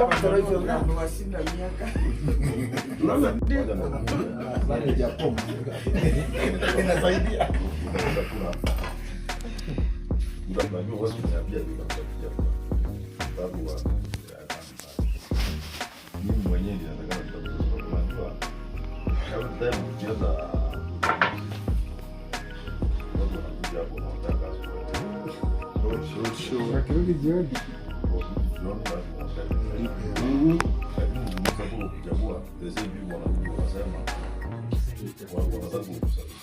Kama tunavyoona. Amewashinda miaka. Manager form. Inasaidia. Utapiga kura. Unajua huwezi kuniambia vile utapiga kura. Sababu mimi mwenyewe ndio nataka nitakuwa, unajua, every time ukianza watu wanakuja hapo wanaongea kazi. Wakirudi jioni. Jioni lazima waongee. Lakini sasa ukichagua the same people wanakuja wanasema wanataka kukusaidia.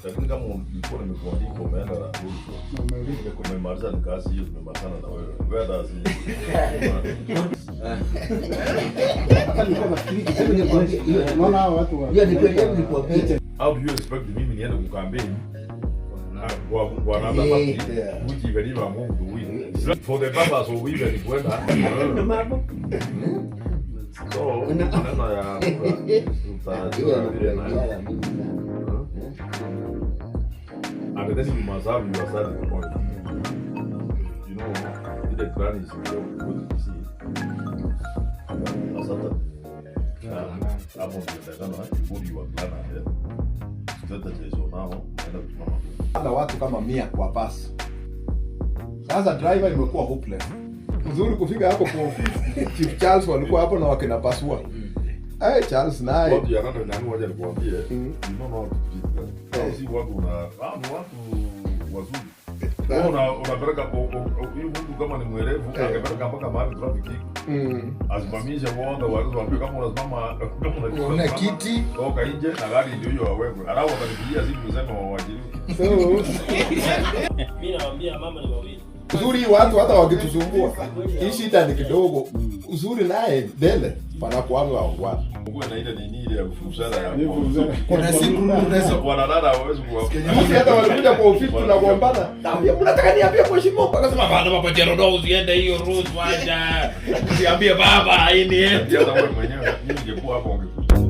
Lakini kama ulikuwa nimekuandika umeenda na Wamelipa. Umemaliza ni kazi hiyo, tumemalizana na wewe. Wewe hata Hata nilikuwa nafikiri kitu. Unaona hawa watu wa Hiyo ni kweli, hebu nikwambie. How do you expect mimi niende kukampeni kwa another party which even if I'm going to win for the purpose of even kwenda? So maneno ya tutajua vile na and then you must have your starting point. Ile plan is what you see. Sasa hapo ndio takana you put your plan ahead. Strategies on now, naenda kusimama. Hata watu kama 100 kwa basi. Sasa driver imekuwa hopeless. Mzuri kufika hapo kwa ofisi. Chief Charles walikuwa hapo na wakina Pasua. Eh, Charles naye. Watu ya nani nani, wacha nikuambie, you don't know how to treat them. Hao si watu una hao ni watu wazuri. Wewe unapeleka huyu mtu kama ni mwerevu angepeleka mpaka mahali traffic iko. Asimamishe wote watu waambie kama unasimama kama Una unasimama, kiti. Toka nje na gari ndio hiyo wawekwe. Alafu watanipigia simu kusema waajiriwe. So Mimi nawaambia mama ni wawili. Uzuri watu hata wakitusumbua. Hii shida ni kidogo. Uzuri naye mbele panakuanga waungwana. Kuwe na ile nini ile ya vuvuzela ya Ni vuvuzela. Kuna siku unaweza wanadada hawawezi kuwa Juzi hata walikuja kwa ofisi tunagombana. Naambia mnataka niambie mheshimiwa? Akasema Bana baba Jerodo, usiende hiyo rules wacha. Usiambie baba hii ni yetu. Hata wewe mwenyewe mimi ningekuwa hapo ungekuja.